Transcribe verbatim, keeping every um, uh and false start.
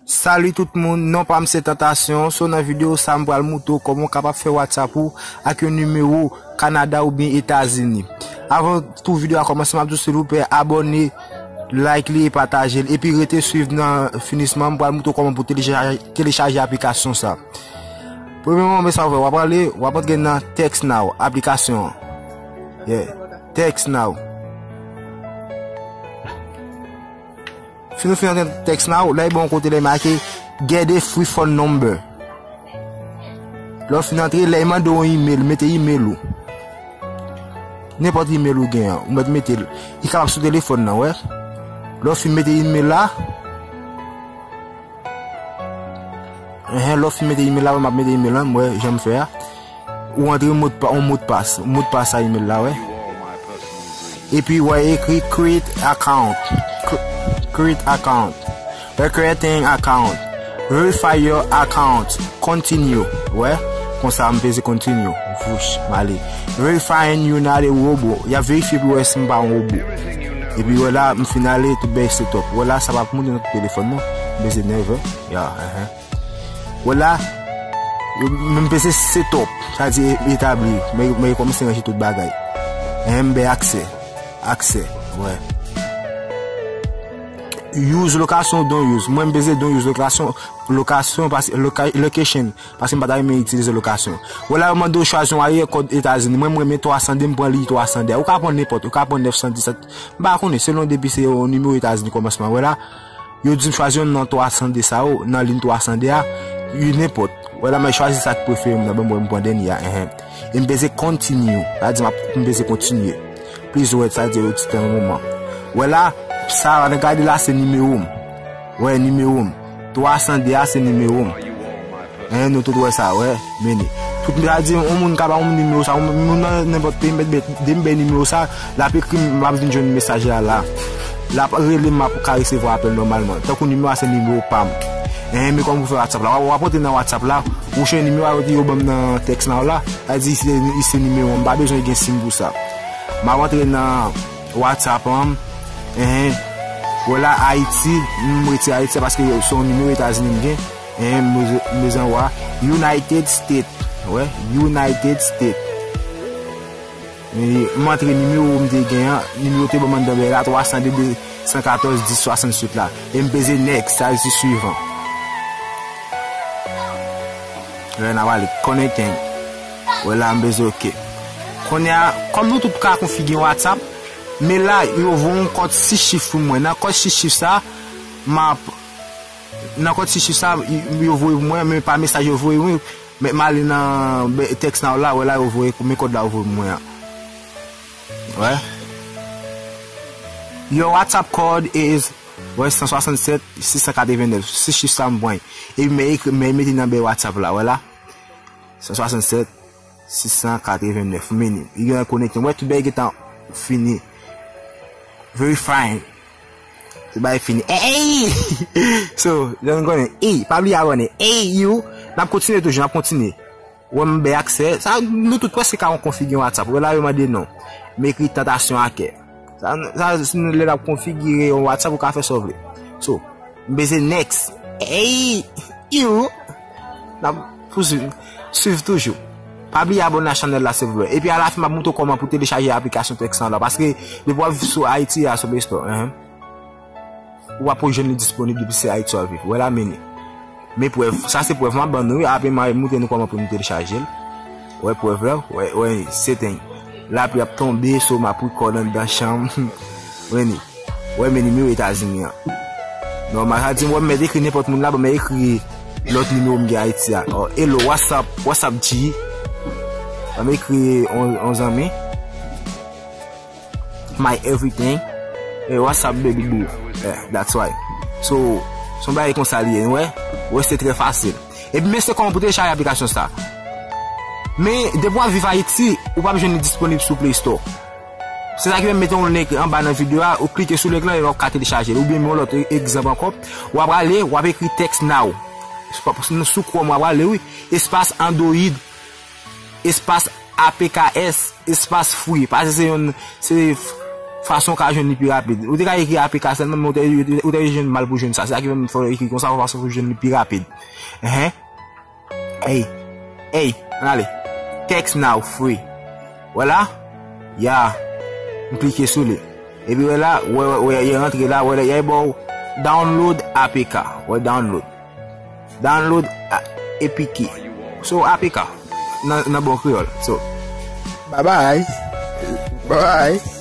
Salut tout moun, non pa m se Tantasyon. So nan videyo sa m pral moutre w kòman w kapab fè WhatsApp ou ak yon nimewo Kanada oubyen Etazini. Avan tou videyo a kòmanse, m ap di w silvouplè abòne, like li e pataje l. Epi rete swiv nan finisman, m pral moutre w kòman pou telechaje, telechaje aplikasyon sa. Premyèman, men sa w fè, w ap ale, w ap antre nan Text Now, aplikasyon an. Yeah, Text Now. Fin ou fin antre nan Text Now, la li ba w yon kote la li make get a free phone number. Lè w fin antre, la li mande w yon email, mete email ou. Nenpòt email ou gen an, ou mèt mete l. Li kapab sou telefòn nan, wè. Lè w fin mete email la, enhen, lè w fin mete email la, wè, m ap mete email lan, m wè jan m fè a. Ou antre modpa, yon modpas, modpas a email la, wè. Epi, wè, ekri create account. Cre-, create account. Wè, creating account. Verify your account. Continue. Wè, konsa m peze continue. Vouch, m ale. Verifying you not a robot. Y ap verifye pou wè si m pa yon wobo. Epi, wè la, m fin ale, tout bagay set up. Wè la, sa p ap moute nan telefòn nan. M peze never. Ya, enhen. Wè la, m peze set up, sa di etabli, men, men kòmanse ranje tout bagay. Enhen, m bay aksè, aksè, wè. Use location ou don't use. Mwen, m peze don't use location, location, paske, loca-, location, paske m pa ta renmen itilize location. Wè la, yo mande w chwazi yon area code Etazini. Mwen, m renmen twa san de, m pran li twa san de. Ou ka pran nenpòt, ou ka pran nèf san disèt. M pa konnen, selon depi se yon nimewo Etazini kòmansman. Wè la, yo di m chwazi youn nan twa san de sa yo, nan liy twa san de a, yo nenpòt. Wè la, mwen chwazi sa k prefere m nan, ban m wè m pran dènye a, enhen. E m peze continue, sa di m ap, m peze kontinye. Please wait, sa di yo ti tan yon moman. Wè la, sa w ap gade la, se nimewo m. Wè, nimewo m. Twa san de a, se nimewo m. Hein, nou tout wè sa, wè, meni. Tout sa di, yon moun ka ba yon nimewo sa, yon moun nan nenpòt peyi, m bay nimewo sa, l ap ekri m, m ap vin jwenn mesaj la la. L ap rele m, m ap ka resevwa apèl nòmalman. Tankou nimewo a se nimewo pa m. Hein, men kòman pou fè WhatsApp la? W ap antre nan WhatsApp la, ou chèche nimewo a yo ban m nan Text Now la, sa di se, se nimewo an, m pa bezwen gen sim pou sa. M ap antre nan WhatsApp an, hein, wè la Ayiti, m retire Ayiti paske se yon nimewo Etazini m gen. Hein, mezanwa, United States. Wè, United States. E, m antre nimewo m te gen an, nimewo te ban m anndan bèy la, twa san de, de san katòz, dis swasanntuit la. E m peze next, sa di suivant. Wè, n a pale connecting. Wè la, m peze ok. Kounye a, kòm nou tout ka konfigye WhatsApp, men la, yo voye yon kòd sis chif pou mwen. Nan kòd sis chif sa, m ap Nan kòd sis chif sa, y-, yo voye pou mwen, men pa mesaj yo voye, wi. Men m ale nan be-, Text Now la, wè la yo voye, men kòd la yo voye pou mwen an. Wè. Your WhatsApp code is, wè, san swasannsèt, sis san katrevennèf. Sis chif sa m pran. E men ekri, men mete nan bèy WhatsApp la, wè la. San swasannsèt, sis san katrevennèf. Meni. Li gen konekte. Wè, tout bagay gentan fini. Verifying. Tout bagay fini. Ey! So, jan nou konnen. Ey, pa bliye abòne. Ey, you! N ap kontinye toujou, n ap kontinye. Wè, m bay aksè. Sa, nou tout prèske ka konfigye yon WhatsApp. Wè, la, yo mande non. M ekri Tantasyon Hacker. Sa, sa, si nou lè n ap konfigire yon WhatsApp, ou ka fè sa w vle. So, m peze next. Ey! You! N ap pouswiv, swiv toujou. Pa bliye abòne a chanèl la, silvouplè. Epi alafen, m ap moutre w kòman pou telechaje aplikasyon Text Now la. Paske, depi w ap viv sou Ayiti a, sou Play Store, enhen, ou ap jwenn li disponib depi se Ayiti w ap viv. Wè la, meni. Men prèv, sa se prèv m ap ban nou, wi. Apre, m a moutre nou kòman pou nou telechaje l. Wè prèv la, wè, wè, setting. Lapli ap tonbe, so m ap record anndan chanm. Meni. Wè, men nimewo Etazini an. Nòmal, sa di m wè m mèt ekri nenpòt moun la, ban m ekri lòt nimewo m gen Ayiti a. Oh, hello, what's up, what's up, G? Ban m ekri on, on zanmi. My everything. Hey, what's up, baby boo? Yeah, that's why. So, se yon bagay konsa li ye, wè. Wè, se trè fasil. Epi, men se kòman pou telechaje aplikasyon sa. Men, depi w ap viv Ayiti, ou p ap jwenn li disponib sou Play Store. Se sa ki fè m mete yon link anba nan videyo a, ou klike sou link lan e w ap ka telechaje l. Oubyen men yon lòt e-, egzanp ankò, w ap ale, w ap ekri Text Now. Sou Chrome w ap ale, wi. Espas Android, espas A P K S, espas free. Paske se yon, se f-, fason w ka jwenn li pi rapid. Ou te ka ekri A P K sèlman, men ou te, ou te, ou te jwenn mal pou jwenn sa. Se sa ki fè m fè w ekri konsa, yon fason pou jwenn li pi rapid. Enhen. Ey. Ey, ann ale. Text now free. Wè la? Ya. M klike sou li. Epi wè la, wè, wè, wè, li rantre la, wè la, li ba w download A P K. Wè download. Download a-, A P K. So, A P K. Nan, nan bon kreyòl. So, bye bye. Bye bye.